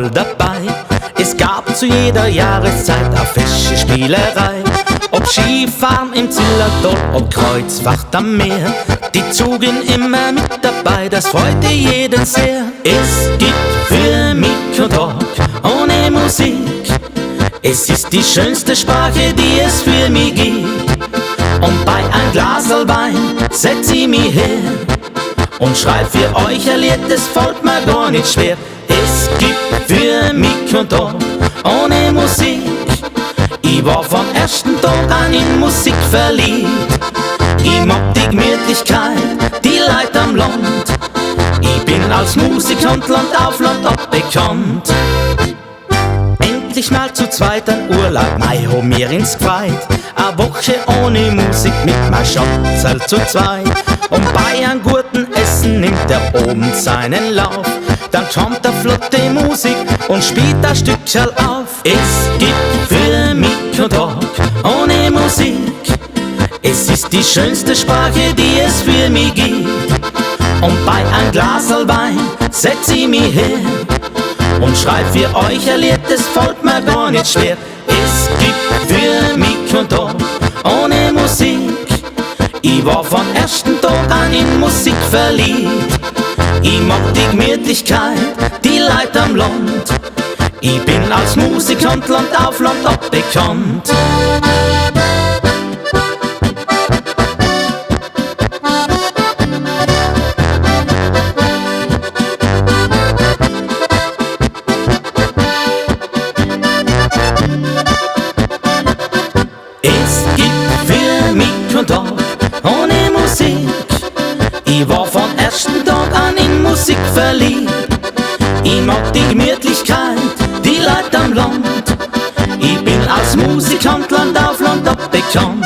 voll dabei. Es gab zu jeder Jahreszeit a fesche Spielerei. Ob Skifahren im Zillertal, ob Kreuzfahrt am Meer, die Zugen immer mit dabei, das freute jeden sehr. Es gibt für mich keinen Tag ohne Musik. Es ist die schönste Sprache, die es für mich gibt. Und bei ein Glasl Wein setz ich mich her und schreib für euch ein Lied, das fällt mir gar nicht schwer. Es gibt für mich keinen Tag ohne Musik. Ich war vom ersten Tag an in Musik verliebt. Ich mag die Gemütlichkeit, die Leute am Land. Ich bin als Musikant Land auf Land ab bekannt. Endlich mal zu zweit ein Urlaub, mei, hob mir ins gefreut. A Woche ohne Musik mit mei Schatzerl zu zweit. Und bei einem guten Essen nimmt der oben seinen Lauf. Dann kommt der flotte Musik und spielt das Stückcherl auf. Es gibt für mich keinen Tag ohne Musik. Es ist die schönste Sprache, die es für mich gibt. Und bei ein Glasl Wein setz ich mich her und schreib für euch ein Lied, das fällt mir gar nicht schwer. Es gibt für mich keinen Tag ohne Musik. Ich war vom ersten Tag an in Musik verliebt. Ich mag die Gemütlichkeit, die Leute am Land. Ich bin als Musikant Land auf Land ab bekannt. Es gibt für mich keinen Tag ohne Musik. Ich war vom ersten Tag an in Musik verliebt. Ich mag die Gemütlichkeit, die Leute am Land. Ich bin als Musikant Land auf Land ab bekannt.